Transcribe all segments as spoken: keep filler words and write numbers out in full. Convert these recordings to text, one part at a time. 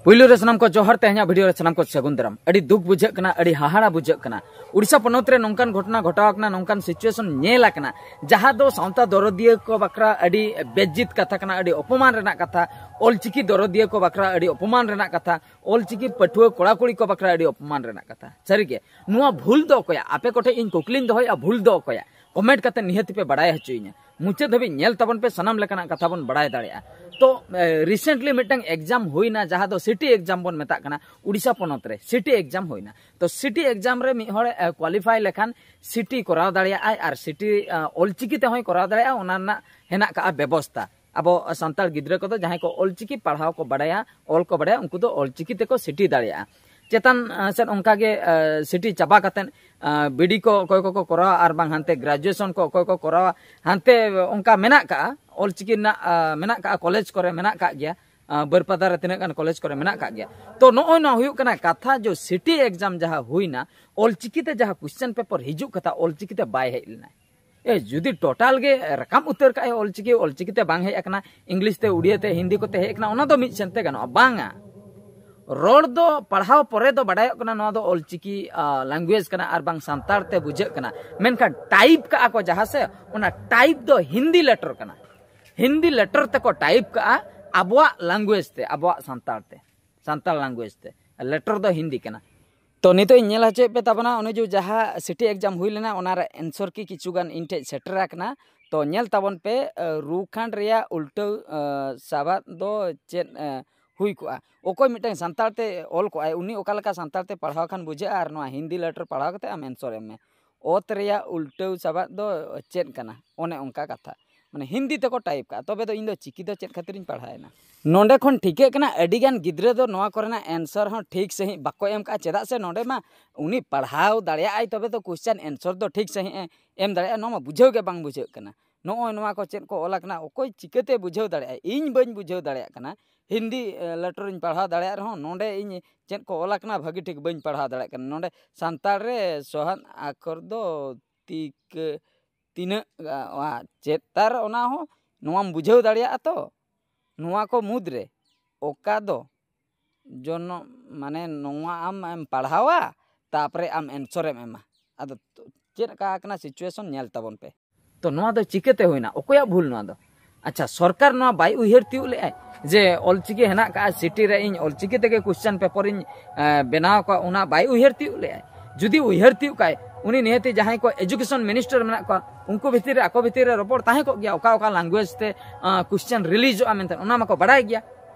ᱯᱩᱭᱞᱩ ᱨᱮ ᱥᱟᱱᱟᱢ ᱠᱚ ᱡᱚᱦᱟᱨ, ᱛᱮᱦᱮᱧᱟᱜ ᱵᱷᱤᱰᱤᱭᱳ ᱨᱮ ᱥᱟᱱᱟᱢ ᱠᱚ ᱥᱟᱹᱜᱩᱱ ᱫᱟᱨᱟᱢ᱾ ᱟᱹᱰᱤ ᱫᱩᱠ ᱵᱩᱡᱷᱟᱹᱜ ᱠᱟᱱᱟ, ᱟᱹᱰᱤ ᱦᱟᱦᱟᱲᱟ ᱵᱩᱡᱷᱟᱹᱜ ᱠᱟᱱᱟ᱾ ᱩᱲᱤᱥᱥᱟ ᱯᱚᱱᱚᱛ ᱨᱮ ᱱᱚᱝᱠᱟᱱ ᱜᱷᱚᱴᱚᱱᱟ ᱜᱷᱚᱴᱟᱣ ᱟᱠᱟᱱᱟ, ᱱᱚᱝᱠᱟᱱ ᱥᱤᱪᱩᱭᱮᱥᱚᱱ ᱧᱮᱞ ᱟᱠᱟᱱᱟ, ᱡᱟᱦᱟᱸ ᱫᱚ ᱥᱟᱶᱛᱟ ᱫᱚᱨᱚᱫᱤᱭᱟᱹ ᱠᱚ ᱵᱟᱠᱷᱨᱟ ᱟᱹᱰᱤ ᱵᱮᱡᱡᱤᱛ ᱠᱟᱛᱷᱟ ᱠᱟᱱᱟ, ᱟᱹᱰᱤ ᱚᱯᱚᱢᱟᱱ ᱨᱮᱱᱟᱜ ᱠᱟᱛᱷᱟ, ᱚᱞᱪᱤᱠᱤ ᱫᱚᱨᱚᱫᱤᱭᱟᱹ ᱠᱚ ᱵᱟᱠᱷᱨᱟ ᱟᱹᱰᱤ ᱚᱯᱚᱢᱟᱱ ᱨᱮᱱᱟᱜ ᱠᱟᱛᱷᱟ, ᱚᱞᱪᱤᱠᱤ ᱯᱟᱹᱴᱷᱩᱣᱟᱹ ᱠᱚᱲᱟ ᱠᱩᱲᱤ ᱠᱚ ᱵᱟᱠᱷᱨᱟ ᱟᱹᱰᱤ ᱚᱯᱚᱢᱟᱱ ᱨᱮᱱᱟᱜ ᱠᱟᱛᱷᱟ᱾ ᱥᱟᱹᱨᱤᱜᱮ, ᱱᱚᱣᱟ ᱵᱷᱩᱞ ᱫᱚ ᱚᱠᱚᱭᱟᱜ? ᱟᱯᱮ ᱠᱚᱴᱷᱮᱱ ᱤᱧ ᱠᱩᱠᱞᱤᱧ ᱫᱚᱦᱚᱭᱟ, ᱵᱷᱩᱞ ᱫᱚ ᱚᱠᱚᱭᱟᱜ? ᱠᱚᱢᱮᱱᱴ ᱠᱟᱛᱮ ᱱᱤᱦᱟᱹᱛ ᱯᱮ ᱵᱟᱲᱟᱭ ᱦᱚᱪᱚᱭᱤᱧᱟ᱾ ᱢᱩᱪᱟᱹᱫ ᱫᱷᱟᱹᱵᱤᱡ ᱧᱮᱞ ᱛᱟᱵᱚᱱ ᱯᱮ, ᱥᱟᱱᱟᱢ ᱞᱮᱠᱟᱱᱟᱜ ᱠᱟᱛᱷᱟ ᱵᱚᱱ ᱵᱟᱲᱟᱭ ᱫᱟᱲᱮᱭᱟᱜᱼᱟ᱾ ᱛᱚ, ᱮ, recently ᱢᱤᱫᱴᱟᱝ ᱮᱠᱡᱟᱢ ᱦᱩᱭᱱᱟ, ᱡᱟᱦᱟᱸ ᱫᱚ ᱥᱤᱴᱤ ᱮᱠᱡᱟᱢ ᱵᱚᱱ ᱢᱮᱛᱟᱜ ᱠᱟᱱᱟ, ᱩᱲᱤᱥᱥᱟ ᱯᱚᱱᱚᱛ ᱨᱮ ᱥᱤᱴᱤ ᱮᱠᱡᱟᱢ ᱦᱩᱭᱱᱟ᱾ ᱛᱚ, ᱥᱤᱴᱤ ᱮᱠᱡᱟᱢ ᱨᱮ ᱢᱤᱫ ᱦᱚᱲ, ᱮ, ᱠᱳᱣᱟᱞᱤᱯᱷᱟᱭ ᱞᱮᱠᱷᱟᱱ ᱥᱤᱴᱤ ᱠᱚᱨᱟᱣ ᱫᱟᱲᱮᱭᱟᱜᱼᱟᱭ, ᱟᱨ ᱥᱤᱴᱤ, ᱮ, ᱚᱞᱪᱤᱠᱤ ᱛᱮᱦᱚᱸᱭ ᱠᱚᱨᱟᱣ ᱫᱟᱲᱮᱭᱟᱜᱼᱟ, ᱚᱱᱟ ᱨᱮᱱᱟᱜ ᱦᱮᱱᱟᱜ ᱠᱟᱜᱼᱟ ᱵᱮᱵᱚᱥᱛᱟ᱾ ᱟᱵᱚ ᱥᱟᱱᱛᱟᱲ ᱜᱤᱫᱽᱨᱟᱹ ᱠᱚᱫᱚ ᱡᱟᱦᱟᱸᱭ ᱠᱚ ᱚᱞᱪᱤᱠᱤ ᱯᱟᱲᱦᱟᱣ ᱠᱚ ᱵᱟᱲᱟᱭᱟ, ᱚᱞ ᱠᱚ ᱵᱟᱲᱟᱭᱟ, ᱩᱱᱠᱩ ᱫᱚ ᱚᱞᱪᱤᱠᱤ ᱛᱮᱠᱚ ᱥᱤᱴᱤ ᱫᱟᱲᱮᱭᱟᱜᱼᱟ᱾ ᱪᱮᱛᱟᱱ, ᱮ, ᱥᱮᱫ ᱚᱱᱠᱟᱜᱮ, ᱮ, ᱥᱤᱴᱤ ᱪᱟᱵᱟ ᱠᱟᱛᱮᱫ, ᱮ, ᱵᱤᱰᱤ ᱠᱚ ᱚᱠᱚᱭ ᱠᱚᱠᱚ ᱠᱚᱨᱟᱣᱟ, ᱟᱨ ᱵᱟᱝ ᱦᱟᱱᱛᱮ ᱜᱨᱮᱡᱩᱭᱮᱥᱚᱱ ᱠᱚ ᱚᱠᱚᱭ ᱠᱚ ᱠᱚᱨᱟᱣᱟ, ᱦᱟᱱᱛᱮ ᱚᱱᱠᱟ ᱢᱮᱱᱟᱜ ᱠᱟᱜᱼᱟ, ᱚᱞᱪᱤᱠᱤ ᱨᱮᱱᱟᱜ, ᱮ, ᱢᱮᱱᱟᱜ ᱠᱟᱜᱼᱟ, ᱠᱚᱞᱮᱡᱽ ᱠᱚᱨᱮ ᱢᱮᱱᱟᱜ ᱠᱟᱜ ᱜᱮᱭᱟ, ᱮ, ᱵᱟᱹᱨᱯᱟᱫᱟ ᱨᱮ ᱛᱤᱱᱟᱹᱜ ᱜᱟᱱ ᱠᱚᱞᱮᱡᱽ ᱠᱚᱨᱮ ᱢᱮᱱᱟᱜ ᱠᱟᱜ ᱜᱮᱭᱟ᱾ ᱛᱚ, ᱱᱚᱜᱼᱚᱭ ᱱᱚᱣᱟ ᱦᱩᱭᱩᱜ ᱠᱟᱱᱟ ᱠᱟᱛᱷᱟ, ᱡᱮ ᱥᱤᱴᱤ ᱮᱠᱡᱟᱢ ᱡᱟᱦᱟᱸ ᱦᱩᱭᱱᱟ, ᱚᱞᱪᱤᱠᱤ ᱛᱮ ᱡᱟᱦᱟᱸ ᱠᱚᱥᱪᱮᱱ ᱯᱮᱯᱟᱨ ᱦᱤᱡᱩᱜ ᱠᱟᱛᱷᱟ, ᱚᱞᱪᱤᱠᱤ ᱛᱮ ᱵᱟᱭ ᱦᱮᱡ ᱞᱮᱱᱟ᱾ ᱮ, ᱡᱩᱫᱤ ᱴᱳᱴᱟᱞ ᱜᱮ ᱨᱟᱠᱟᱵ ᱩᱛᱟᱹᱨ ᱠᱟᱜᱼᱟᱭ ᱚᱞᱪᱤᱠᱤ, ᱚᱞᱪᱤᱠᱤ ᱛᱮ ᱵᱟᱝ ᱦᱮᱡ ᱟᱠᱟᱱᱟ, ᱤᱝᱞᱤᱥ ᱛᱮ, ᱩᱲᱤᱭᱟ ᱛᱮ, ᱦᱤᱱᱫᱤ ᱠᱚᱛᱮ ᱦᱮᱡ ᱟᱠᱟᱱᱟ, ᱚᱱᱟ ᱫᱚ ᱢᱤᱫ ᱥᱮᱱ ᱛᱮ ᱜᱟᱱᱚᱜᱼᱟ᱾ ᱵᱟᱝᱟ, ᱨᱚᱲ ᱫᱚ ᱯᱟᱲᱦᱟᱣ ᱯᱚᱨᱮ ᱫᱚ ᱵᱟᱰᱟᱭᱚᱜ ᱠᱟᱱᱟ ᱱᱚᱣᱟ ᱫᱚ ᱚᱞᱪᱤᱠᱤ, ᱟ, ᱞᱮᱝᱜᱩᱭᱮᱡᱽ ᱠᱟᱱᱟ ᱟᱨ ᱵᱟᱝ ᱥᱟᱱᱛᱟᱲ ᱛᱮ ᱵᱩᱡᱷᱟᱹᱜ ᱠᱟᱱᱟ, ᱢᱮᱱᱠᱷᱟᱱ ᱴᱟᱭᱤᱯ ᱠᱟᱜᱼᱟ ᱠᱚ ᱡᱟᱦᱟᱸ ᱥᱮ, ᱚᱱᱟ ᱴᱟᱭᱤᱯ ᱫᱚ ᱦᱤᱱᱫᱤ ᱞᱮᱴᱟᱨ ᱠᱟᱱᱟ᱾ ᱦᱤᱱᱫᱤ ᱞᱮᱴᱟᱨ ᱛᱮᱠᱚ ᱴᱟᱭᱤᱯ ᱠᱟᱜᱼᱟ ᱟᱵᱚᱣᱟᱜ ᱞᱮᱝᱜᱩᱭᱮᱡᱽ ᱛᱮ, ᱟᱵᱚᱣᱟᱜ ᱥᱟᱱᱛᱟᱲ ᱛᱮ, ᱥᱟᱱᱛᱟᱲ ᱞᱮᱝᱜᱩᱭᱮᱡᱽ ᱛᱮ᱾ ᱞᱮᱴᱟᱨ ᱫᱚ ᱦᱤᱱᱫᱤ ᱠᱟᱱᱟ᱾ ᱛᱚ, ᱱᱤᱛᱚᱜ ᱤᱧ ᱧᱮᱞ ᱦᱚᱪᱚᱭᱮᱫ ᱯᱮ ᱛᱟᱵᱚᱱᱟ, ᱚᱱᱮ ᱡᱮ ᱡᱟᱦᱟᱸ ᱥᱤᱴᱤ ᱮᱠᱡᱟᱢ ᱦᱩᱭ ᱞᱮᱱᱟ, ᱚᱱᱟ ᱨᱮ ᱮᱱᱥᱚᱨ ᱠᱤ ᱠᱤᱪᱷᱩ ᱜᱟᱱ ᱤᱧ ᱴᱷᱮᱡ ᱥᱮᱴᱮᱨ ᱟᱠᱟᱱᱟ᱾ ᱛᱚ, ᱧᱮᱞ ᱛᱟᱵᱚᱱ ᱯᱮ, ᱮ, ᱨᱩᱠᱷᱟᱱ ᱨᱮᱭᱟᱜ ᱩᱞᱴᱟᱹᱣ, ᱮ, ᱥᱟᱵᱟᱫ ᱫᱚ ᱪᱮᱫ, ᱮ, ᱦᱩᱭ ᱠᱚᱜᱼᱟ? ᱚᱠᱚᱭ ᱢᱤᱫᱴᱟᱝ ᱥᱟᱱᱛᱟᱲ ᱛᱮ ᱚᱞ ᱠᱚᱜᱼᱟᱭ, ᱩᱱᱤ ᱚᱠᱟ ᱞᱮᱠᱟ ᱥᱟᱱᱛᱟᱲ ᱛᱮ ᱯᱟᱲᱦᱟᱣ ᱠᱷᱟᱱ ᱵᱩᱡᱷᱟᱹᱜᱼᱟ, ᱟᱨ ᱱᱚᱣᱟ ᱦᱤᱱᱫᱤ ᱞᱮᱴᱟᱨ ᱯᱟᱲᱦᱟᱣ ᱠᱟᱛᱮ ᱟᱢ ᱮᱱᱥᱚᱨ ᱮᱢ ᱢᱮ, ᱚᱛ ᱨᱮᱭᱟᱜ ᱩᱞᱴᱟᱹᱣ ᱥᱟᱵᱟᱫ ᱫᱚ ᱪᱮᱫ ᱠᱟᱱᱟ? ᱚᱱᱮ ᱚᱱᱠᱟ ᱠᱟᱛᱷᱟ, ᱢᱟᱱᱮ, ᱦᱤᱱᱫᱤ ᱛᱮᱠᱚ ᱴᱟᱭᱤᱯ ᱠᱟᱜᱼᱟ, ᱛᱚᱵᱮ ᱫᱚ ᱤᱧ ᱫᱚ ᱪᱤᱠᱤ ᱫᱚ ᱪᱮᱫ ᱠᱷᱟᱹᱛᱤᱨᱤᱧ ᱯᱟᱲᱦᱟᱣᱮᱱᱟ? ᱱᱚᱰᱮ ᱠᱷᱚᱱ ᱴᱷᱤᱠᱟᱹᱜ ᱠᱟᱱᱟ, ᱟᱹᱰᱤ ᱜᱟᱱ ᱜᱤᱫᱽᱨᱟᱹ ᱫᱚ ᱱᱚᱣᱟ ᱠᱚᱨᱮᱱᱟᱜ ᱮᱱᱥᱚᱨ ᱦᱚᱸ ᱴᱷᱤᱠ ᱥᱟᱺᱦᱤᱡ ᱵᱟᱠᱚ ᱮᱢ ᱠᱟᱜᱼᱟ᱾ ᱪᱮᱫᱟᱜ ᱥᱮ ᱱᱚᱰᱮ ᱢᱟ ᱩᱱᱤ ᱯᱟᱲᱦᱟᱣ ᱫᱟᱲᱮᱭᱟᱜᱼᱟᱭ, ᱛᱚᱵᱮ ᱛᱚ ᱠᱚᱥᱪᱮᱱ ᱮᱱᱥᱚᱨ ᱫᱚ ᱴᱷᱤᱠ ᱥᱟᱺᱦᱤᱡ ᱮ ᱮᱢ ᱫᱟᱲᱮᱭᱟᱜᱼᱟ, ᱱᱚᱣᱟ ᱢᱟ ᱵᱩᱡᱷᱟᱹᱣ ᱜᱮ ᱵᱟᱝ ᱵᱩᱡᱷᱟᱹᱜ ᱠᱟᱱᱟ᱾ ᱱᱚᱜᱼᱚᱭ ᱱᱚᱣᱟ ᱠᱚ ᱪᱮᱫ ᱠᱚ ᱚᱞ ᱟᱠᱟᱱᱟ, ᱚᱠᱚᱭ ᱪᱤᱠᱟᱹᱛᱮ ᱵᱩᱡᱷᱟᱹᱣ ᱫᱟᱲᱮᱭᱟᱜᱼᱟ? ᱤᱧ ᱵᱟᱹᱧ ᱵᱩᱡᱷᱟᱹᱣ ᱫᱟᱲᱮᱭᱟᱜ ᱠᱟᱱᱟ᱾ ᱦᱤᱱᱫᱤ, ᱮ, ᱞᱮᱴᱟᱨ ᱤᱧ ᱯᱟᱲᱦᱟᱣ ᱫᱟᱲᱮᱭᱟᱜ ᱨᱮᱦᱚᱸ, ᱱᱚᱰᱮ ᱤᱧ ᱪᱮᱫ ᱠᱚ ᱚᱞ ᱟᱠᱟᱱᱟ, ᱵᱷᱟᱹᱜᱤ ᱴᱷᱤᱠ ᱵᱟᱹᱧ ᱯᱟᱲᱦᱟᱣ ᱫᱟᱲᱮᱭᱟᱜ ᱠᱟᱱᱟ᱾ ᱱᱚᱰᱮ ᱥᱟᱱᱛᱟᱲ ᱨᱮ ᱥᱚᱦᱟᱱ ᱟᱠᱷᱚᱨ ᱫᱚ ᱛᱤᱠ-, ᱛᱤᱱᱟᱹᱜ, ᱟ, ᱪᱮᱫ ᱛᱟᱨ, ᱚᱱᱟ ᱦᱚᱸ ᱱᱚᱣᱟᱢ ᱵᱩᱡᱷᱟᱹᱣ ᱫᱟᱲᱮᱭᱟᱜᱼᱟ ᱛᱚ? ᱱᱚᱣᱟ ᱠᱚ ᱢᱩᱫᱽᱨᱮ ᱚᱠᱟ ᱫᱚ ᱡᱚᱱᱚ ᱢᱟᱱᱮ ᱱᱚᱣᱟ ᱟᱢ ᱮᱢ ᱯᱟᱲᱦᱟᱣᱟ, ᱛᱟᱯᱚᱨᱮ ᱟᱢ answer ᱮᱢ ᱮᱢᱟ᱾ ᱟᱫᱚ ᱪᱮᱫ ᱞᱮᱠᱟ ᱟᱠᱟᱱᱟ situation, ᱧᱮᱞ ᱛᱟᱵᱚᱱ ᱯᱮ᱾ ᱛᱚ ᱱᱚᱣᱟ ᱫᱚ ᱪᱤᱠᱟᱹᱛᱮ ᱦᱩᱭᱱᱟ? ᱚᱠᱚᱭᱟᱜ ᱵᱷᱩᱞ ᱱᱚᱣᱟ ᱫᱚ? ᱟᱪᱪᱷᱟ, ᱥᱚᱨᱠᱟᱨ ᱱᱚᱣᱟ ᱵᱟᱭ ᱩᱭᱦᱟᱹᱨ ᱛᱤᱭᱳᱜ ᱞᱮᱫᱼᱟᱭ ᱡᱮ ᱚᱞᱪᱤᱠᱤ ᱦᱮᱱᱟᱜ ᱠᱟᱜᱼᱟ, ᱥᱤᱴᱤ ᱨᱮ ᱤᱧ ᱚᱞᱪᱤᱠᱤ ᱛᱮᱜᱮ question paper ᱤᱧ, ᱮ, ᱵᱮᱱᱟᱣ ᱠᱚᱣᱟ, ᱚᱱᱟ ᱵᱟᱭ ᱩᱭᱦᱟᱹᱨ ᱛᱤᱭᱳᱜ ᱞᱮᱫᱼᱟᱭ? ᱡᱩᱫᱤ ᱩᱭᱦᱟᱹᱨ ᱛᱤᱭᱳᱜ ᱠᱟᱭ, ᱩᱱᱤ ᱱᱤᱦᱟᱹᱛᱤ ᱡᱟᱦᱟᱸᱭ ᱠᱚ education minister ᱢᱮᱱᱟᱜ ᱠᱚᱣᱟ, ᱩᱱᱠᱩ ᱵᱷᱤᱛᱤᱨ ᱨᱮ, ᱟᱠᱚ ᱵᱷᱤᱛᱤᱨ ᱨᱮ ᱨᱚᱯᱚᱲ ᱛᱟᱦᱮᱸ ᱠᱚᱜ ᱜᱮᱭᱟ, ᱚᱠᱟ ᱚᱠᱟ language ᱛᱮ, ᱟ, question releaseᱚᱜᱼᱟ ᱢᱮᱱᱛᱮ, ᱚᱱᱟ ᱢᱟᱠᱚ ᱵᱟᱲᱟᱭ ᱜᱮᱭᱟ᱾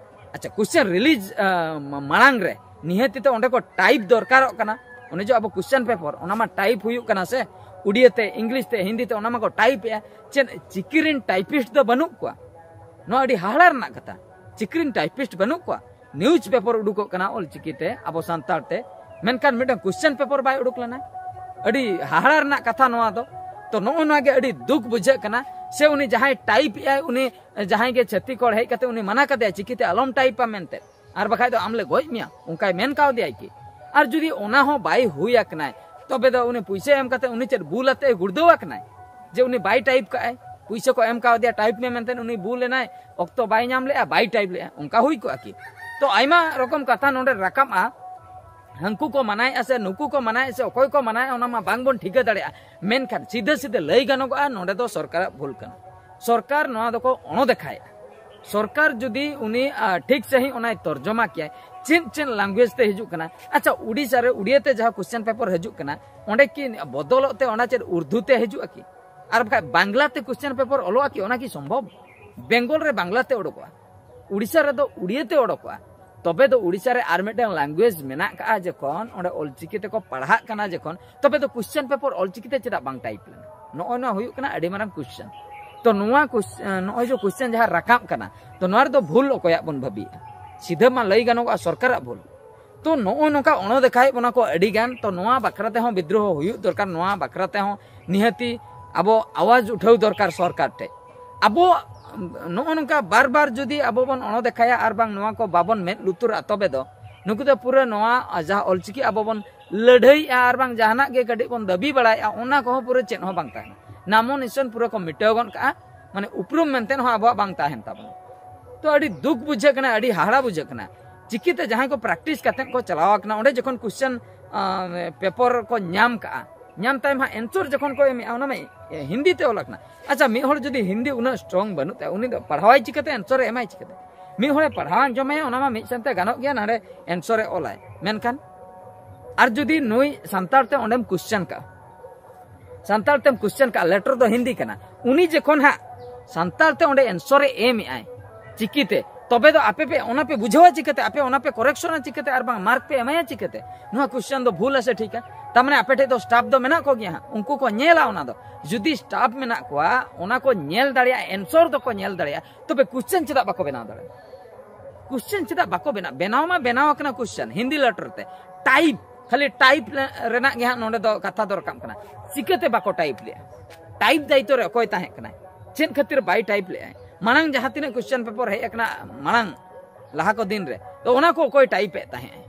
ᱟᱪᱪᱷᱟ, question release, ᱟ, ᱢᱟ-, ᱢᱟᱲᱟᱝ ᱨᱮ ᱱᱤᱦᱟᱹᱛᱤ ᱛᱮ ᱚᱸᱰᱮ ᱠᱚ type ᱫᱚᱨᱠᱟᱨᱚᱜ ᱠᱟᱱᱟ᱾ ᱚᱱᱮ ᱡᱮ ᱟᱵᱚ question paper, ᱚᱱᱟ ᱢᱟ type ᱦᱩᱭᱩᱜ ᱠᱟᱱᱟ ᱥᱮ, ᱩᱲᱤᱭᱟᱹ ᱛᱮ, English ᱛᱮ, ᱦᱤᱱᱫᱤ ᱛᱮ, ᱚᱱᱟ ᱢᱟᱠᱚ type ᱮᱜᱼᱟ᱾ ᱪᱮᱫ ᱪᱤᱠᱤ ᱨᱮᱱ typist ᱫᱚ ᱵᱟᱹᱱᱩᱜ ᱠᱚᱣᱟ? ᱱᱚᱣᱟ ᱟᱹᱰᱤ ᱦᱟᱦᱟᱲᱟ ᱨᱮᱱᱟᱜ ᱠᱟᱛᱷᱟ᱾ ᱪᱤᱠᱤ ᱨᱮᱱ typist ᱵᱟᱹᱱᱩᱜ ᱠᱚᱣᱟ? News paper ᱩᱰᱩᱠᱚᱜ ᱠᱟᱱᱟ ᱚᱞᱪᱤᱠᱤ ᱛᱮ, ᱟᱵᱚ ᱥᱟᱱᱛᱟᱲ ᱛᱮ, ᱢᱮᱱᱠᱷᱟᱱ ᱢᱤᱫᱴᱟᱝ question paper ᱵᱟᱭ ᱩᱰᱩᱠ ᱞᱮᱱᱟ᱾ ᱟᱹᱰᱤ ᱦᱟᱦᱟᱲᱟ ᱨᱮᱱᱟᱜ ᱠᱟᱛᱷᱟ ᱱᱚᱣᱟ ᱫᱚ᱾ ᱛᱚ ᱱᱚᱜᱼᱚ ᱱᱚᱣᱟ ᱜᱮ ᱟᱹᱰᱤ ᱫᱩᱠ ᱵᱩᱡᱷᱟᱹᱜ ᱠᱟᱱᱟ᱾ ᱥᱮ ᱩᱱᱤ ᱡᱟᱦᱟᱸᱭ type ᱮᱜᱼᱟᱭ, ᱩᱱᱤ ᱡᱟᱦᱟᱸᱭ ᱜᱮ ᱪᱷᱟᱹᱛᱤᱠ ᱦᱚᱲ ᱦᱮᱡ ᱠᱟᱛᱮ ᱩᱱᱤ ᱢᱟᱱᱟ ᱠᱟᱫᱮᱭᱟ ᱪᱤᱠᱤᱛᱮ ᱟᱞᱚᱢ typeᱟ ᱢᱮᱱᱛᱮ, ᱟᱨ ᱵᱟᱠᱷᱟᱡ ᱫᱚ ᱟᱢ ᱞᱮ ᱜᱚᱡ ᱢᱮᱭᱟ, ᱚᱱᱠᱟᱭ ᱢᱮᱱ ᱠᱟᱣᱫᱮᱭᱟᱭ ᱠᱤ? ᱟᱨ ᱡᱩᱫᱤ ᱚᱱᱟ ᱦᱚᱸ ᱵᱟᱭ ᱦᱩᱭ ᱟᱠᱟᱱᱟᱭ, ᱛᱚᱵᱮ ᱫᱚ ᱩᱱᱤ ᱯᱩᱭᱥᱟᱹ ᱮᱢ ᱠᱟᱛᱮ ᱩᱱᱤ ᱪᱮᱫ ᱵᱩᱞ ᱟᱛᱮ ᱮ ᱜᱩᱲᱫᱟᱹᱣ ᱟᱠᱟᱱᱟᱭ? ᱡᱮ ᱩᱱᱤ ᱵᱟᱭ type ᱠᱟᱜᱼᱟᱭ, ᱯᱩᱭᱥᱟᱹ ᱠᱚ ᱮᱢ ᱠᱟᱣᱫᱮᱭᱟ type ᱢᱮ ᱢᱮᱱᱛᱮ, ᱩᱱᱤ ᱵᱩᱞ ᱮᱱᱟᱭ, ᱚᱠᱛᱚ ᱵᱟᱭ ᱧᱟᱢ ᱞᱮᱜᱼᱟ, ᱵᱟᱭ type ᱞᱮᱜᱼᱟ, ᱚᱱᱠᱟ ᱦᱩᱭ ᱠᱚᱜᱼᱟ ᱠᱤ? ᱛᱚ ᱟᱭᱢᱟ ᱨᱚᱠᱚᱢ ᱠᱟᱛᱷᱟ ᱱᱚᱰᱮ ᱨᱟᱠᱟᱵᱼᱟ᱾ ᱦᱟᱹᱱᱠᱩ ᱠᱚ ᱢᱟᱱᱟᱭᱮᱫᱼᱟ ᱥᱮ ᱱᱩᱠᱩ ᱠᱚ ᱢᱟᱱᱟᱭᱮᱫᱼᱟ ᱥᱮ ᱚᱠᱚᱭ ᱠᱚ ᱢᱟᱱᱟᱭᱮᱫᱼᱟ, ᱚᱱᱟ ᱢᱟ ᱵᱟᱝᱵᱚᱱ ᱴᱷᱤᱠᱟᱹ ᱫᱟᱲᱮᱭᱟᱜᱼᱟ᱾ ᱢᱮᱱᱠᱷᱟᱱ ᱥᱤᱫᱷᱟᱹ ᱥᱤᱫᱷᱟᱹ ᱞᱟᱹᱭ ᱜᱟᱱᱚᱜᱚᱜᱼᱟ, ᱱᱚᱰᱮ ᱫᱚ ᱥᱚᱨᱠᱟᱨᱟᱜ ᱵᱷᱩᱞ ᱠᱟᱱᱟ᱾ ᱥᱚᱨᱠᱟᱨ ᱱᱚᱣᱟ ᱫᱚᱠᱚ ᱚᱬᱚᱫᱮᱠᱷᱟᱭᱮᱫᱼᱟ᱾ ᱥᱚᱨᱠᱟᱨ ᱡᱩᱫᱤ ᱩᱱᱤ, ᱟ, ᱴᱷᱤᱠ ᱥᱟᱺᱦᱤᱡ ᱚᱱᱟᱭ ᱛᱚᱨᱡᱚᱢᱟ ᱠᱮᱭᱟᱭ, ᱪᱮᱫ ᱪᱮᱫ language ᱛᱮ ᱦᱤᱡᱩᱜ ᱠᱟᱱᱟ? ᱟᱪᱪᱷᱟ, ᱩᱰᱤᱥᱟ ᱨᱮ ᱩᱲᱤᱭᱟᱹ ᱛᱮ ᱡᱟᱦᱟᱸ question paper ᱦᱤᱡᱩᱜ ᱠᱟᱱᱟ, ᱚᱸᱰᱮ ᱠᱤ ᱵᱚᱫᱚᱞᱚᱜ ᱛᱮ ᱚᱱᱟ ᱪᱮᱫ ᱩᱨᱫᱩ ᱛᱮ ᱦᱤᱡᱩᱜᱼᱟ ᱠᱤ? ᱟᱨ ᱵᱟᱠᱷᱟᱡ ᱵᱟᱝᱞᱟ ᱛᱮ question paper ᱚᱞᱚᱜᱼᱟ ᱠᱤ? ᱚᱱᱟ ᱠᱤ ᱥᱚᱢᱵᱷᱚᱵ? ᱵᱮᱝᱜᱚᱞ ᱨᱮ ᱵᱟᱝᱞᱟ ᱛᱮ ᱚᱰᱚᱠᱚᱜᱼᱟ, ᱩᱲᱤᱥᱟ ᱨᱮᱫᱚ ᱩᱲᱤᱭᱟᱹ ᱛᱮ ᱚᱰᱚᱠᱚᱜᱼᱟ᱾ ᱛᱚᱵᱮ ᱫᱚ ᱩᱲᱤᱥᱟ ᱨᱮ ᱟᱨ ᱢᱤᱫᱴᱟᱝ language ᱢᱮᱱᱟᱜ ᱠᱟᱜᱼᱟ, ᱡᱚᱠᱷᱚᱱ ᱚᱸᱰᱮ ᱚᱞᱪᱤᱠᱤ ᱛᱮᱠᱚ ᱯᱟᱲᱦᱟᱜ ᱠᱟᱱᱟ, ᱡᱚᱠᱷᱚᱱ, ᱛᱚᱵᱮ ᱫᱚ question paper ᱚᱞᱪᱤᱠᱤ ᱛᱮ ᱪᱮᱫᱟᱜ ᱵᱟᱝ type ᱞᱮᱱᱟ? ᱱᱚᱜᱼᱚᱭ ᱱᱚᱣᱟ ᱦᱩᱭᱩᱜ ᱠᱟᱱᱟ ᱟᱹᱰᱤ ᱢᱟᱨᱟᱝ question᱾ ᱛᱚ ᱱᱚᱣᱟ ques-, ᱱᱚᱜᱼᱚᱭ ᱡᱮ question ᱡᱟᱦᱟᱸ ᱨᱟᱠᱟᱵ ᱠᱟᱱᱟ, ᱛᱚ ᱱᱚᱣᱟ ᱨᱮᱫᱚ ᱵᱷᱩᱞ ᱚᱠᱚᱭᱟᱜ ᱵᱚᱱ ᱵᱷᱟᱹᱵᱤᱭᱮᱫᱼᱟ? ᱥᱤᱫᱷᱟᱹ ᱢᱟ ᱞᱟᱹᱭ ᱜᱟᱱᱚᱜᱼᱟ ᱥᱚᱨᱠᱟᱨᱟᱜ ᱵᱷᱩᱞ᱾ ᱛᱚ ᱱᱚᱜᱼᱚᱭ ᱱᱚᱝᱠᱟ ᱚᱬᱚ ᱫᱮᱠᱷᱟᱭᱮᱫ ᱵᱚᱱᱟ ᱠᱚ ᱟᱹᱰᱤ ᱜᱟᱱ᱾ ᱛᱚ ᱱᱚᱣᱟ ᱵᱟᱠᱷᱨᱟ ᱛᱮᱦᱚᱸ ᱵᱤᱫᱽᱨᱳᱦᱚ ᱦᱩᱭᱩᱜ ᱫᱚᱨᱠᱟᱨ, ᱱᱚᱣᱟ ᱵᱟᱠᱷᱨᱟ ᱛᱮᱦᱚᱸ ᱱᱤᱦᱟᱹᱛᱤ ᱟᱵᱚ ᱟᱣᱟᱡᱽ ᱩᱴᱷᱟᱹᱣ ᱫᱚᱨᱠᱟᱨ ᱥᱚᱨᱠᱟᱨ ᱴᱷᱮᱡ᱾ ᱟᱵᱚ ᱱᱚᱜᱼᱚ ᱱᱚᱝᱠᱟ ᱵᱟᱨ ᱵᱟᱨ ᱡᱩᱫᱤ ᱟᱵᱚ ᱵᱚᱱ ᱚᱬᱚ ᱫᱮᱠᱷᱟᱭᱟ ᱟᱨ ᱵᱟᱝ ᱱᱚᱣᱟ ᱠᱚ ᱵᱟᱵᱚᱱ ᱢᱮᱫ ᱞᱩᱛᱩᱨᱟᱜᱼᱟ, ᱛᱚᱵᱮ ᱫᱚ ᱱᱩᱠᱩ ᱫᱚ ᱯᱩᱨᱟᱹ ᱱᱚᱣᱟ ᱡᱟᱦᱟᱸ ᱚᱞᱪᱤᱠᱤ ᱟᱵᱚ ᱵᱚᱱ ᱞᱟᱹᱲᱦᱟᱹᱭᱮᱜᱼᱟ ᱟᱨ ᱵᱟᱝ ᱡᱟᱦᱟᱱᱟᱜ ᱜᱮ ᱠᱟᱹᱴᱤᱡ ᱵᱚᱱ ᱫᱟᱹᱵᱤ ᱵᱟᱲᱟᱭᱮᱜᱼᱟ, ᱚᱱᱟ ᱠᱚᱦᱚᱸ ᱯᱩᱨᱟᱹ ᱪᱮᱫ ᱦᱚᱸ ᱵᱟᱝ ᱛᱟᱦᱮᱱᱟ, ᱱᱟᱢᱚ ᱱᱤᱥᱟᱱ ᱯᱩᱨᱟᱹ ᱠᱚ ᱢᱤᱴᱟᱹᱣ ᱜᱚᱫ ᱠᱟᱜᱼᱟ᱾ ᱢᱟᱱᱮ ᱩᱯᱨᱩᱢ ᱢᱮᱱᱛᱮ ᱦᱚᱸ ᱟᱵᱚᱣᱟᱜ ᱵᱟᱝ ᱛᱟᱦᱮᱱ ᱛᱟᱵᱚᱱᱟ᱾ ᱛᱚ ᱟᱹᱰᱤ ᱫᱩᱠ ᱵᱩᱡᱷᱟᱹᱜ ᱠᱟᱱᱟ, ᱟᱹᱰᱤ ᱦᱟᱦᱟᱲᱟ ᱵᱩᱡᱷᱟᱹᱜ ᱠᱟᱱᱟ᱾ ᱪᱤᱠᱤᱛᱮ ᱡᱟᱦᱟᱸᱭ ᱠᱚ ᱯᱨᱮᱠᱴᱤᱥ ᱠᱟᱛᱮᱫ ᱠᱚ ᱪᱟᱞᱟᱣ ᱟᱠᱟᱱᱟ, ᱚᱸᱰᱮ ᱡᱚᱠᱷᱚᱱ ᱠᱚᱥᱪᱮᱱ ᱯᱮᱯᱚᱨ ᱠᱚ ᱧᱟᱢ ᱠᱟᱜᱼᱟ, ᱧᱟᱢ ᱛᱟᱭᱚᱢ ᱦᱟᱸᱜ ᱮᱱᱥᱚᱨ ᱡᱚᱠᱷᱚᱱ ᱠᱚ ᱮᱢᱮᱜᱼᱟ, ᱚᱱᱟ ᱢᱟ ᱦᱤᱱᱫᱤ ᱛᱮ ᱚᱞ ᱟᱠᱟᱱᱟ᱾ ᱟᱪᱪᱷᱟ, ᱢᱤᱫ ᱦᱚᱲ ᱡᱩᱫᱤ ᱦᱤᱱᱫᱤ ᱩᱱᱟᱹᱜ ᱥᱴᱨᱚᱝ ᱵᱟᱹᱱᱩᱜ ᱛᱟᱭᱟ, ᱩᱱᱤ ᱫᱚ ᱯᱟᱲᱦᱟᱣᱟᱭ ᱪᱤᱠᱟᱹᱛᱮ, ᱮᱱᱥᱚᱨ ᱮ ᱮᱢᱟᱭ ᱪᱤᱠᱟᱹᱛᱮ? ᱢᱤᱫ ᱦᱚᱲᱮ ᱯᱟᱲᱦᱟᱣ ᱟᱸᱡᱚᱢᱟᱭᱟ, ᱚᱱᱟ ᱢᱟ ᱢᱤᱫ ᱥᱮᱱᱛᱮ ᱜᱟᱱᱚᱜ ᱜᱮᱭᱟ, ᱱᱟᱰᱮ ᱮᱱᱥᱚᱨ ᱮ ᱚᱞᱟᱭ᱾ ᱢᱮᱱᱠᱷᱟᱱ ᱟᱨ ᱡᱩᱫᱤ ᱱᱩᱭ ᱥᱟᱱᱛᱟᱲ ᱛᱮ ᱚᱸᱰᱮᱢ ᱠᱚᱥᱪᱮᱱ ᱠᱟᱜᱼᱟ, ᱥᱟᱱᱛᱟᱲ ᱛᱮᱢ ᱠᱚᱥᱪᱮᱱ ᱠᱟᱜᱼᱟ, ᱞᱮᱴᱟᱨ ᱫᱚ ᱦᱤᱱᱫᱤ ᱠᱟᱱᱟ, ᱩᱱᱤ ᱡᱚᱠᱷᱚᱱ ᱦᱟᱸᱜ ᱥᱟᱱᱛᱟᱲ ᱛᱮ ᱚᱸᱰᱮ ᱮᱱᱥᱚᱨ ᱮ ᱮᱢᱮᱜᱼᱟᱭ ᱪᱤᱠᱤᱛᱮ, ᱛᱚᱵᱮ ᱫᱚ ᱟᱯᱮ ᱯᱮ, ᱚᱱᱟ ᱯᱮ ᱵᱩᱡᱷᱟᱹᱣᱟ ᱪᱤᱠᱟᱹᱛᱮ, ᱟᱯᱮ ᱚᱱᱟ ᱯᱮ ᱠᱚᱨᱮᱠᱥᱚᱱᱟ ᱪᱤᱠᱟᱹᱛᱮ, ᱟᱨ ᱵᱟᱝ ᱢᱟᱨᱠ ᱯᱮ ᱮᱢᱟᱭᱟ ᱪᱤᱠᱟᱹᱛᱮ? ᱱᱚᱣᱟ ᱠᱚᱥᱪᱮᱱ ᱫᱚ ᱵᱷᱩᱞ ᱟᱥᱮ ᱴᱷᱤᱠᱟ? ᱛᱟᱨ ᱢᱟᱱᱮ ᱟᱯᱮ ᱴᱷᱮᱡ ᱫᱚ ᱥᱴᱟᱯ ᱫᱚ ᱢᱮᱱᱟᱜ ᱠᱚᱜᱮᱭᱟ ᱦᱟᱸᱜ, ᱩᱱᱠᱩ ᱠᱚ ᱧᱮᱞᱟ ᱚᱱᱟ ᱫᱚ᱾ ᱡᱩᱫᱤ ᱥᱴᱟᱯ ᱢᱮᱱᱟᱜ ᱠᱚᱣᱟ, ᱚᱱᱟ ᱠᱚ ᱧᱮᱞ ᱫᱟᱲᱮᱭᱟᱜᱼᱟ, ᱮᱱᱥᱚᱨ ᱫᱚᱠᱚ ᱧᱮᱞ ᱫᱟᱲᱮᱭᱟᱜᱼᱟ, ᱛᱚᱵᱮ ᱠᱚᱥᱪᱮᱱ ᱪᱮᱫᱟᱜ ᱵᱟᱠᱚ ᱵᱮᱱᱟᱣ ᱫᱟᱲᱮᱭᱟᱜᱼᱟ? ᱠᱚᱥᱪᱮᱱ ᱪᱮᱫᱟᱜ ᱵᱟᱠᱚ ᱵᱮᱱᱟᱣ? ᱵᱮᱱᱟᱣ ᱢᱟ ᱵᱮᱱᱟᱣ ᱟᱠᱟᱱᱟ ᱠᱚᱥᱪᱮᱱ ᱦᱤᱱᱫᱤ ᱞᱮᱴᱟᱨ ᱛᱮ, ᱴᱟᱭᱤᱯ, ᱠᱷᱟᱹᱞᱤ ᱴᱟᱭᱤᱯ ᱨᱮᱱᱟᱜ ᱜᱮ ᱦᱟᱸᱜ ᱱᱚᱰᱮ ᱫᱚ ᱠᱟᱛᱷᱟ ᱫᱚ ᱨᱟᱠᱟᱵ ᱠᱟᱱᱟ᱾ ᱪᱤᱠᱟᱹᱛᱮ ᱵᱟᱠᱚ ᱴᱟᱭᱤᱯ ᱞᱮᱜᱼᱟ? ᱴᱟᱭᱤᱯ ᱫᱟᱭᱤᱛᱛᱚ ᱨᱮ ᱚᱠᱚᱭ ᱛᱟᱦᱮᱸ ᱠᱟᱱᱟᱭ? ᱪᱮᱫ ᱠᱷᱟᱹᱛᱤᱨ ᱵᱟᱭ ᱴᱟᱭᱤᱯ ᱞᱮᱜᱼᱟᱭ? ᱢᱟᱲᱟᱝ ᱡᱟᱦᱟᱸ ᱛᱤᱱᱟᱹᱜ ᱠᱚᱥᱪᱮᱱ ᱯᱮᱯᱟᱨ ᱦᱮᱡ ᱟᱠᱟᱱᱟ ᱢᱟᱲᱟᱝ, ᱞᱟᱦᱟ ᱠᱚ ᱫᱤᱱ ᱨᱮ, ᱛᱚ ᱚᱱᱟ ᱠᱚ ᱚᱠᱚᱭ ᱴᱟᱭᱤᱯ ᱮᱫ ᱛᱟᱦᱮᱸᱜ?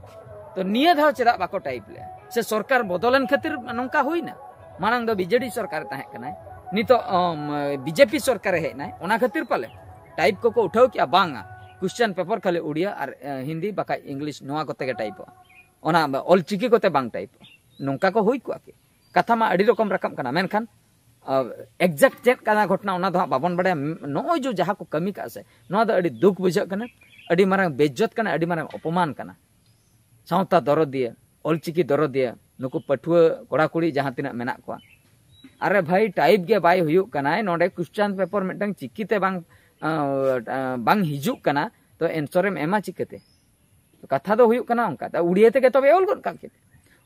ᱛᱚ ᱱᱤᱭᱟᱹ ᱫᱷᱟᱣ ᱪᱮᱫᱟᱜ ᱵᱟᱠᱚ ᱴᱟᱭᱤᱯ ᱞᱮᱜᱼᱟ? ᱥᱮ ᱥᱚᱨᱠᱟᱨ ᱵᱚᱫᱚᱞᱮᱱ ᱠᱷᱟᱹᱛᱤᱨ ᱱᱚᱝᱠᱟ ᱦᱩᱭᱱᱟ? ᱢᱟᱲᱟᱝ ᱫᱚ ᱵᱤᱡᱮᱰᱤ ᱥᱚᱨᱠᱟᱨ ᱛᱟᱦᱮᱸ ᱠᱟᱱᱟᱭ, ᱱᱤᱛᱚᱜ ᱵᱤᱡᱮᱯᱤ ᱥᱚᱨᱠᱟᱨᱮ ᱦᱮᱡ ᱮᱱᱟᱭ, ᱚᱱᱟ ᱠᱷᱟᱹᱛᱤᱨ ᱯᱟᱞᱮ ᱴᱟᱭᱤᱯ ᱠᱚᱠᱚ ᱩᱴᱷᱟᱹᱣ ᱠᱮᱜᱼᱟ, ᱵᱟᱝᱟ, ᱠᱚᱥᱪᱮᱱ ᱯᱮᱯᱟᱨ ᱠᱷᱟᱹᱞᱤ ᱩᱲᱤᱭᱟ ᱟᱨ ᱮ, ᱦᱤᱱᱫᱤ, ᱵᱟᱠᱷᱟᱡ ᱤᱝᱞᱤᱥ, ᱱᱚᱣᱟ ᱠᱚᱛᱮ ᱜᱮ ᱴᱟᱭᱤᱯᱚᱜᱼᱟ, ᱚᱱᱟ ᱚᱞᱪᱤᱠᱤ ᱠᱚᱛᱮ ᱵᱟᱝ ᱴᱟᱭᱤᱯᱚᱜᱼᱟ᱾ ᱱᱚᱝᱠᱟ ᱠᱚ ᱦᱩᱭ ᱠᱚᱜᱼᱟ ᱠᱤ? ᱠᱟᱛᱷᱟ ᱢᱟ ᱟᱹᱰᱤ ᱨᱚᱠᱚᱢ ᱨᱟᱠᱟᱵ ᱠᱟᱱᱟ, ᱢᱮᱱᱠᱷᱟᱱ ᱮᱠᱡᱮᱠᱴ ᱪᱮᱫ ᱠᱟᱱᱟ ᱜᱷᱚᱴᱚᱱᱟ, ᱚᱱᱟ ᱫᱚ ᱦᱟᱸᱜ ᱵᱟᱵᱚᱱ ᱵᱟᱲᱟᱭᱟ᱾ ᱱᱚᱜᱼᱚᱭ ᱡᱮ ᱡᱟᱦᱟᱸ ᱠᱚ ᱠᱟᱹᱢᱤ ᱠᱟᱜᱼᱟ ᱥᱮ, ᱱᱚᱣᱟ ᱫᱚ ᱟᱹᱰᱤ ᱫᱩᱠ ᱵᱩᱡᱷᱟᱹᱜ ᱠᱟᱱᱟ, ᱟᱹᱰᱤ ᱢᱟᱨᱟᱝ ᱵᱮᱡᱡᱚᱛ ᱠᱟᱱᱟ, ᱟᱹᱰᱤ ᱢᱟᱨᱟᱝ ᱚᱯᱚᱢᱟᱱ ᱠᱟᱱᱟ᱾ ᱥᱟᱶᱛᱟ ᱫᱚᱨᱚᱫᱤᱭᱟᱹ, ᱚᱞᱪᱤᱠᱤ ᱫᱚᱨᱚᱫᱤᱭᱟᱹ, ᱱᱩᱠᱩ ᱯᱟᱹᱴᱷᱩᱣᱟᱹ ᱠᱚᱲᱟ ᱠᱩᱲᱤ ᱡᱟᱦᱟᱸ ᱛᱤᱱᱟᱹᱜ ᱢᱮᱱᱟᱜ ᱠᱚᱣᱟ, ᱟᱨᱮ ᱵᱷᱟᱹᱭ, ᱴᱟᱭᱤᱯ ᱜᱮ ᱵᱟᱭ ᱦᱩᱭᱩᱜ ᱠᱟᱱᱟᱭ, ᱱᱚᱰᱮ ᱠᱚᱥᱪᱟᱱ ᱯᱮᱯᱟᱨ ᱢᱤᱫᱴᱟᱝ ᱪᱤᱠᱤᱛᱮ ᱵᱟᱝ, ᱟᱸ, ᱟᱸ, ᱵᱟᱝ ᱦᱤᱡᱩᱜ ᱠᱟᱱᱟ, ᱛᱚ ᱮᱱᱥᱚᱨᱮᱢ ᱮᱢᱟ ᱪᱤᱠᱟᱹᱛᱮ? ᱠᱟᱛᱷᱟ ᱫᱚ ᱦᱩᱭᱩᱜ ᱠᱟᱱᱟ ᱚᱱᱠᱟ, ᱛᱚ ᱩᱲᱤᱭᱟ ᱛᱮᱜᱮ ᱛᱚᱵᱮ ᱚᱞ ᱜᱚᱫ ᱠᱟᱜ ᱠᱮᱫ᱾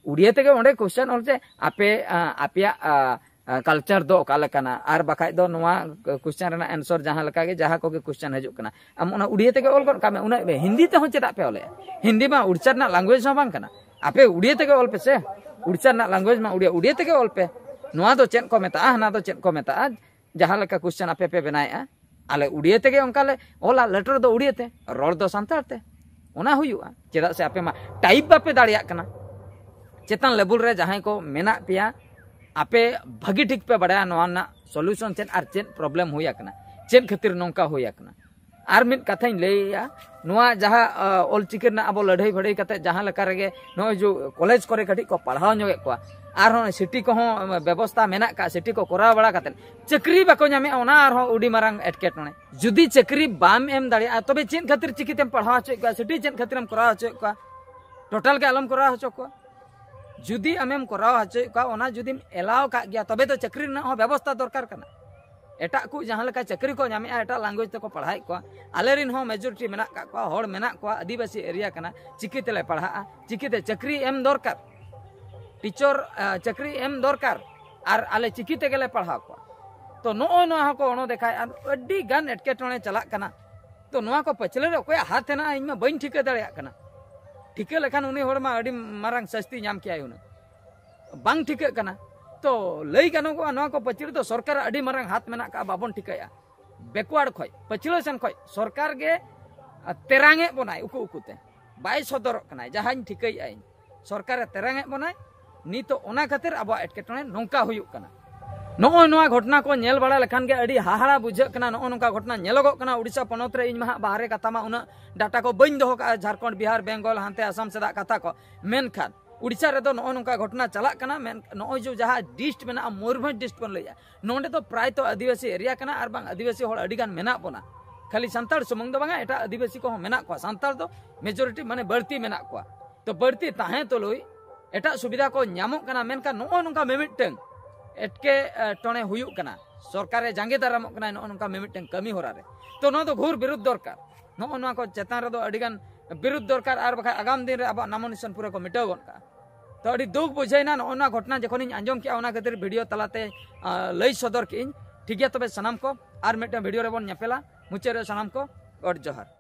ᱩᱲᱤᱭᱟ ᱛᱮᱜᱮ ᱚᱸᱰᱮ ᱠᱚᱥᱪᱟᱱ ᱚᱞ ᱪᱮ ᱟᱯᱮ, ᱟᱸ, ᱟᱯᱮᱭᱟᱜ, ᱟᱸ, ᱟᱸ, ᱠᱟᱞᱪᱟᱨ ᱫᱚ ᱚᱠᱟ ᱞᱮᱠᱟᱱᱟ, ᱟᱨ ᱵᱟᱠᱷᱟᱡ ᱫᱚ ᱱᱚᱣᱟ ᱠᱚᱥᱪᱟᱱ ᱨᱮᱱᱟᱜ ᱮᱱᱥᱚᱨ ᱡᱟᱦᱟᱸ ᱞᱮᱠᱟ ᱜᱮ, ᱡᱟᱦᱟᱸ ᱠᱚᱜᱮ ᱠᱚᱥᱪᱟᱱ ᱦᱤᱡᱩᱜ ᱠᱟᱱᱟ, ᱟᱢ ᱚᱱᱟ ᱩᱲᱤᱭᱟ ᱛᱮᱜᱮ ᱚᱞ ᱜᱚᱫ ᱠᱟᱜ ᱢᱮ᱾ ᱩᱱᱟᱹᱜ ᱦᱤᱱᱫᱤ ᱛᱮᱦᱚᱸ ᱪᱮᱫᱟᱜ ᱯᱮ ᱚᱞᱮᱜᱼᱟ? ᱦᱤᱱᱫᱤ ᱢᱟ ᱩᱲᱤᱥᱥᱟ ᱨᱮᱱᱟᱜ ᱞᱮᱝᱜᱩᱭᱮᱡᱽ ᱦᱚᱸ ᱵᱟᱝ ᱠᱟᱱᱟ᱾ ᱟᱯᱮ ᱩᱲᱤᱭᱟ ᱛᱮᱜᱮ ᱚᱞ ᱯᱮ ᱥᱮ, ᱩᱲᱤᱥᱥᱟ ᱨᱮᱱᱟᱜ ᱞᱮᱝᱜᱩᱭᱮᱡᱽ ᱢᱟ ᱩᱲᱤᱭᱟ, ᱩᱲᱤᱭᱟ ᱛᱮᱜᱮ ᱚᱞ ᱯᱮ᱾ ᱱᱚᱣᱟ ᱫᱚ ᱪᱮᱫ ᱠᱚ ᱢᱮᱛᱟᱜᱼᱟ, ᱦᱟᱱᱟ ᱫᱚ ᱪᱮᱫ ᱠᱚ ᱢᱮᱛᱟᱜᱼᱟ, ᱡᱟᱦᱟᱸ ᱞᱮᱠᱟ ᱠᱚᱥᱪᱟᱱ ᱟᱯᱮ ᱯᱮ ᱵᱮᱱᱟᱣᱮᱫᱼᱟ, ᱟᱞᱮ ᱩᱲᱤᱭᱟ ᱛᱮᱜᱮ ᱚᱱᱠᱟ ᱞᱮ ᱚᱞᱟ, ᱞᱮᱴᱟᱨ ᱫᱚ ᱩᱲᱤᱭᱟ ᱛᱮ, ᱨᱚᱲ ᱫᱚ ᱥᱟᱱᱛᱟᱲ ᱛᱮ᱾ ᱚᱱᱟ ᱦᱩᱭᱩᱜᱼᱟ᱾ ᱪᱮᱫᱟᱜ ᱥᱮ ᱟᱯᱮ ᱢᱟ ᱴᱟᱭᱤᱯ ᱵᱟᱯᱮ ᱫᱟᱲᱮᱭᱟᱜ ᱠᱟᱱᱟ᱾ ᱪᱮᱛᱟᱱ ᱞᱮᱵᱮᱞ ᱨᱮ ᱡᱟᱦᱟᱸᱭ ᱠᱚ ᱢᱮᱱᱟᱜ ᱯᱮᱭᱟ, ᱟᱯᱮ ᱵᱷᱟᱹᱜᱤ ᱴᱷᱤᱠ ᱯᱮ ᱵᱟᱲᱟᱭᱟ ᱱᱚᱣᱟ ᱨᱮᱱᱟᱜ ᱥᱚᱞᱩᱥᱚᱱ ᱪᱮᱫ ᱟᱨ ᱪᱮᱫ ᱯᱨᱚᱵᱞᱮᱢ ᱦᱩᱭ ᱟᱠᱟᱱᱟ, ᱪᱮᱫ ᱠᱷᱟᱹᱛᱤᱨ ᱱᱚᱝᱠᱟ ᱦᱩᱭ ᱟᱠᱟᱱᱟ᱾ ᱟᱨ ᱢᱤᱫ ᱠᱟᱛᱷᱟᱧ ᱞᱟᱹᱭᱮᱜᱼᱟ, ᱱᱚᱣᱟ ᱡᱟᱦᱟᱸ ᱚᱞᱪᱤᱠᱤ ᱨᱮᱱᱟᱜ ᱟᱵᱚ ᱞᱟᱹᱲᱦᱟᱹᱭ ᱵᱷᱟᱹᱲᱟᱹᱭ ᱠᱟᱛᱮ ᱡᱟᱦᱟᱸ ᱞᱮᱠᱟ ᱨᱮᱜᱮ ᱱᱚᱜᱼᱚᱭ ᱡᱮ ᱠᱚᱞᱮᱡᱽ ᱠᱚᱨᱮ ᱠᱟᱹᱴᱤᱡ ᱠᱚ ᱯᱟᱲᱦᱟᱣ ᱧᱚᱜᱮᱫ ᱠᱚᱣᱟ, ᱟᱨᱦᱚᱸ ᱥᱤᱴᱤ ᱠᱚᱦᱚᱸ ᱵᱮᱵᱚᱥᱛᱷᱟ ᱢᱮᱱᱟᱜ ᱠᱟᱜᱼᱟ, ᱥᱤᱴᱤ ᱠᱚ ᱠᱚᱨᱟᱣ ᱵᱟᱲᱟ ᱠᱟᱛᱮ ᱪᱟᱹᱠᱨᱤ ᱵᱟᱠᱚ ᱧᱟᱢᱮᱫᱼᱟ, ᱚᱱᱟ ᱟᱨᱦᱚᱸ ᱟᱹᱰᱤ ᱢᱟᱨᱟᱝ ᱮᱴᱠᱮᱴᱚᱬᱮ᱾ ᱡᱩᱫᱤ ᱪᱟᱹᱠᱨᱤ ᱵᱟᱢ ᱮᱢ ᱫᱟᱲᱮᱭᱟᱜᱼᱟ, ᱛᱚᱵᱮ ᱪᱮᱫ ᱠᱷᱟᱹᱛᱤᱨ ᱪᱤᱠᱤᱛᱮᱢ ᱯᱟᱲᱦᱟᱣ ᱦᱚᱪᱚᱭᱮᱫ ᱠᱚᱣᱟ? ᱥᱤᱴᱤ ᱪᱮᱫ ᱠᱷᱟᱹᱛᱤᱨᱮᱢ ᱠᱚᱨᱟᱣ ᱦᱚᱪᱚᱭᱮᱫ ᱠᱚᱣᱟ? ᱴᱳᱴᱟᱞ ᱜᱮ ᱟᱞᱚᱢ ᱠᱚᱨᱟᱣ ᱦᱚᱪᱚ ᱠᱚᱣᱟ᱾ ᱡᱩᱫᱤ ᱟᱢᱮᱢ ᱠᱚᱨᱟᱣ ᱦᱚᱪᱚᱭᱮᱫ ᱠᱚᱣᱟ, ᱚᱱᱟ ᱡᱩᱫᱤᱢ ᱮᱞᱟᱣ ᱠᱟᱜ ᱜᱮᱭᱟ, ᱛᱚᱵᱮ ᱫᱚ ᱪᱟᱹᱠᱨᱤ ᱨᱮᱱᱟᱜ ᱦᱚᱸ ᱵᱮᱵᱚᱥᱛᱷᱟ ᱫᱚᱨᱠᱟᱨ ᱠᱟᱱᱟ᱾ ᱮᱴᱟᱜ ᱠᱚ ᱡᱟᱦᱟᱸ ᱞᱮᱠᱟ ᱪᱟᱹᱠᱨᱤ ᱠᱚ ᱧᱟᱢᱮᱫᱼᱟ, ᱮᱴᱟᱜ ᱞᱮᱝᱜᱩᱭᱮᱡᱽ ᱛᱮᱠᱚ ᱯᱟᱲᱦᱟᱣᱮᱫ ᱠᱚᱣᱟ, ᱟᱞᱮ ᱨᱮᱱ ᱦᱚᱸ ᱢᱮᱡᱚᱨᱤᱴᱤ ᱢᱮᱱᱟᱜ ᱠᱟᱜ ᱠᱚᱣᱟ, ᱦᱚᱲ ᱢᱮᱱᱟᱜ ᱠᱚᱣᱟ, ᱟᱹᱫᱤᱵᱟᱹᱥᱤ ᱮᱨᱤᱭᱟ ᱠᱟᱱᱟ, ᱪᱤᱠᱤ ᱛᱮᱞᱮ ᱯᱟᱲᱦᱟᱜᱼᱟ? ᱪᱤᱠᱤᱛᱮ ᱪᱟᱹᱠᱨᱤ ᱮᱢ ᱫᱚᱨᱠᱟᱨ, ᱴᱤᱪᱚᱨ ᱪᱟᱹᱠᱨᱤ ᱮᱢ ᱫᱚᱨᱠᱟᱨ, ᱟᱨ ᱟᱞᱮ ᱪᱤᱠᱤ ᱛᱮᱜᱮ ᱞᱮ ᱯᱟᱲᱦᱟᱣ ᱠᱚᱣᱟ᱾ ᱛᱚ ᱱᱚᱜᱼᱚᱭ ᱱᱚᱣᱟ ᱦᱚᱸᱠᱚ ᱚᱱᱚ ᱫᱮᱠᱷᱟᱭᱮᱫᱼᱟ, ᱟᱹᱰᱤ ᱜᱟᱱ ᱮᱴᱠᱮᱴᱚᱬᱮ ᱪᱟᱞᱟᱜ ᱠᱟᱱᱟ᱾ ᱛᱚ ᱱᱚᱣᱟ ᱠᱚ ᱯᱟᱹᱪᱷᱞᱟᱹ ᱨᱮ ᱚᱠᱚᱭᱟᱜ ᱦᱟᱛ ᱦᱮᱱᱟᱜᱼᱟ, ᱤᱧ ᱢᱟ ᱵᱟᱹᱧ ᱴᱷᱤᱠᱟᱹ ᱫᱟᱲᱮᱭᱟᱜ ᱠᱟᱱᱟ᱾ ᱴᱷᱤᱠᱟᱹ ᱞᱮᱠᱷᱟᱱ ᱩᱱᱤ ᱦᱚᱲ ᱢᱟ ᱟᱹᱰᱤ ᱢᱟᱨᱟᱝ ᱥᱟᱹᱥᱛᱤ ᱧᱟᱢ ᱠᱮᱭᱟᱭ ᱦᱩᱱᱟᱹᱝ᱾ ᱵᱟᱝ ᱴᱷᱤᱠᱟᱹᱜ ᱠᱟᱱᱟ᱾ ᱛᱚ ᱞᱟᱹᱭ ᱜᱟᱱᱚᱜᱚᱜᱼᱟ, ᱱᱚᱣᱟ ᱠᱚ ᱯᱟᱹᱪᱷᱞᱟᱹ ᱫᱚ ᱥᱚᱨᱠᱟᱨᱟᱜ ᱟᱹᱰᱤ ᱢᱟᱨᱟᱝ ᱦᱟᱛ ᱢᱮᱱᱟᱜ ᱠᱟᱜᱼᱟ, ᱵᱟᱵᱚᱱ ᱴᱷᱤᱠᱟᱹᱭᱟ᱾ ᱵᱮᱠᱣᱟᱨᱰ ᱠᱷᱚᱡ, ᱯᱟᱹᱪᱷᱞᱟᱹ ᱥᱮᱱ ᱠᱷᱚᱡ ᱥᱚᱨᱠᱟᱨ ᱜᱮ ᱛᱮᱨᱟᱝᱮᱫ ᱵᱚᱱᱟᱭ ᱩᱠᱩ ᱩᱠᱩᱛᱮ, ᱵᱟᱭ ᱥᱚᱫᱚᱨᱚᱜ ᱠᱟᱱᱟᱭ᱾ ᱡᱟᱦᱟᱸᱧ ᱴᱷᱤᱠᱟᱹᱭᱮᱫᱼᱟ ᱤᱧ, ᱥᱚᱨᱠᱟᱨᱮ ᱛᱮᱨᱟᱝᱮᱫ ᱵᱚᱱᱟᱭ᱾ ᱱᱤᱛᱚᱜ ᱚᱱᱟ ᱠᱷᱟᱹᱛᱤᱨ ᱟᱵᱚᱣᱟᱜ ᱮᱴᱠᱮᱴᱚᱬᱮ ᱱᱚᱝᱠᱟ ᱦᱩᱭᱩᱜ ᱠᱟᱱᱟ᱾ ᱱᱚᱜᱼᱚᱭ ᱱᱚᱣᱟ ᱜᱷᱚᱴᱚᱱᱟ ᱠᱚ ᱧᱮᱞ ᱵᱟᱲᱟ ᱞᱮᱠᱷᱟᱱ ᱜᱮ ᱟᱹᱰᱤ ᱦᱟᱦᱟᱲᱟ ᱵᱩᱡᱷᱟᱹᱜ ᱠᱟᱱᱟ᱾ ᱱᱚᱜᱼᱚ ᱱᱚᱝᱠᱟ ᱜᱷᱚᱴᱚᱱᱟ ᱧᱮᱞᱚᱜᱚᱜ ᱠᱟᱱᱟ ᱩᱲᱤᱥᱥᱟ ᱯᱚᱱᱚᱛ ᱨᱮ᱾ ᱤᱧ ᱢᱟ ᱦᱟᱸᱜ ᱵᱟᱦᱨᱮ ᱠᱟᱛᱷᱟ ᱢᱟ ᱩᱱᱟᱹᱜ ᱰᱟᱴᱟ ᱠᱚ ᱵᱟᱹᱧ ᱫᱚᱦᱚ ᱠᱟᱜᱼᱟ, ᱡᱷᱟᱲᱠᱷᱚᱸᱰ, ᱵᱤᱦᱟᱨ, ᱵᱮᱝᱜᱚᱞ, ᱦᱟᱱᱛᱮ ᱟᱥᱟᱢ ᱥᱮᱫᱟᱜ ᱠᱟᱛᱷᱟ ᱠᱚ᱾ ᱢᱮᱱᱠᱷᱟᱱ ᱩᱲᱤᱥᱥᱟ ᱨᱮᱫᱚ ᱱᱚᱜᱼᱚ ᱱᱚᱝᱠᱟ ᱜᱷᱚᱴᱚᱱᱟ ᱪᱟᱞᱟᱜ ᱠᱟᱱᱟ᱾ ᱢᱮᱱ ᱱᱚᱜᱼᱚᱭ ᱡᱮ ᱡᱟᱦᱟᱸ ᱰᱤᱥᱴ ᱢᱮᱱᱟᱜᱼᱟ, ᱢᱚᱭᱩᱨᱵᱷᱚᱸᱡᱽ ᱰᱤᱥᱴ ᱵᱚᱱ ᱞᱟᱹᱭᱮᱜᱼᱟ, ᱱᱚᱸᱰᱮ ᱫᱚ ᱯᱨᱟᱭᱛᱚ ᱟᱹᱫᱤᱵᱟᱹᱥᱤ ᱮᱨᱤᱭᱟ ᱠᱟᱱᱟ ᱟᱨ ᱵᱟᱝ ᱟᱹᱫᱤᱵᱟᱹᱥᱤ ᱦᱚᱲ ᱟᱹᱰᱤ ᱜᱟᱱ ᱢᱮᱱᱟᱜ ᱵᱚᱱᱟ᱾ ᱠᱷᱟᱹᱞᱤ ᱥᱟᱱᱛᱟᱲ ᱥᱩᱢᱩᱝ ᱫᱚ ᱵᱟᱝᱟ, ᱮᱴᱟᱜ ᱟᱹᱫᱤᱵᱟᱹᱥᱤ ᱠᱚᱦᱚᱸ ᱢᱮᱱᱟᱜ ᱠᱚᱣᱟ᱾ ᱥᱟᱱᱛᱟᱲ ᱫᱚ ᱢᱮᱡᱚᱨᱤᱴᱤ, ᱢᱟᱱᱮ ᱵᱟᱹᱲᱛᱤ ᱢᱮᱱᱟᱜ ᱠᱚᱣᱟ᱾ ᱛᱚ ᱵᱟᱹᱲᱛᱤ ᱛᱟᱦᱮᱸ ᱛᱩᱞᱩᱡ ᱮᱴᱟᱜ ᱥᱩᱵᱤᱫᱷᱟ ᱠᱚ ᱧᱟᱢᱚᱜ ᱠᱟᱱᱟ, ᱢᱮᱱᱠᱷᱟᱱ ᱱᱚᱜᱼᱚᱭ ᱱᱚᱝᱠᱟ ᱢᱤᱢᱤᱫᱴᱟᱹᱝ ᱮᱴᱠᱮᱴᱚᱬᱮ ᱦᱩᱭᱩᱜ ᱠᱟᱱᱟ, ᱥᱚᱨᱠᱟᱨᱮ ᱡᱟᱸᱜᱮ ᱫᱟᱨᱟᱢᱚᱜ ᱠᱟᱱᱟ ᱱᱚᱜᱼᱚ ᱱᱚᱝᱠᱟ ᱢᱤᱢᱤᱫᱴᱟᱹᱝ ᱠᱟᱹᱢᱤ ᱦᱚᱨᱟ ᱨᱮ᱾ ᱛᱚ ᱱᱚᱣᱟ ᱫᱚ ᱜᱷᱳᱨ ᱵᱤᱨᱩᱫᱷ ᱫᱚᱨᱠᱟᱨ᱾ ᱱᱚᱜᱼᱚ ᱱᱚᱣᱟ ᱠᱚ ᱪᱮᱛᱟᱱ ᱨᱮᱫᱚ ᱟᱹᱰᱤᱜᱟᱱ ᱵᱤᱨᱩᱫᱷ ᱫᱚᱨᱠᱟᱨ, ᱟᱨ ᱵᱟᱠᱷᱟᱡ ᱟᱜᱟᱢ ᱫᱤᱱ ᱨᱮ ᱟᱵᱚᱣᱟᱜ ᱱᱟᱢᱚ ᱱᱤᱥᱟᱱ ᱯᱩᱨᱟᱹ ᱠᱚ ᱢᱤᱴᱟᱹᱣ ᱜᱚᱫ ᱠᱟᱜᱼᱟ᱾ ᱛᱚ ᱟᱹᱰᱤ ᱫᱩᱠ ᱵᱩᱡᱷᱟᱹᱣᱱᱟ ᱱᱚᱜᱼᱚ ᱱᱚᱣᱟ ᱜᱷᱚᱴᱚᱱᱟ ᱡᱚᱠᱷᱚᱱᱤᱧ ᱟᱸᱡᱚᱢ ᱠᱮᱜᱼᱟ, ᱚᱱᱟ ᱠᱷᱟᱹᱛᱤᱨ ᱵᱷᱤᱰᱤᱭᱳ ᱛᱟᱞᱟᱛᱮ, ᱟ, ᱞᱟᱹᱭ ᱥᱚᱫᱚᱨ ᱠᱮᱜᱼᱟᱹᱧ᱾ ᱴᱷᱤᱠ ᱜᱮᱭᱟ, ᱛᱚᱵᱮ ᱥᱟᱱᱟᱢ ᱠᱚ ᱟᱨ ᱢᱤᱫᱴᱟᱝ ᱵᱷᱤᱰᱤᱭᱳ ᱨᱮᱵᱚᱱ ᱧᱮᱯᱮᱞᱟ᱾ ᱢᱩᱪᱟᱹᱫ ᱨᱮ ᱥᱟᱱᱟᱢ ᱠᱚ ᱜᱚᱰ ᱡᱚᱦᱟᱨ᱾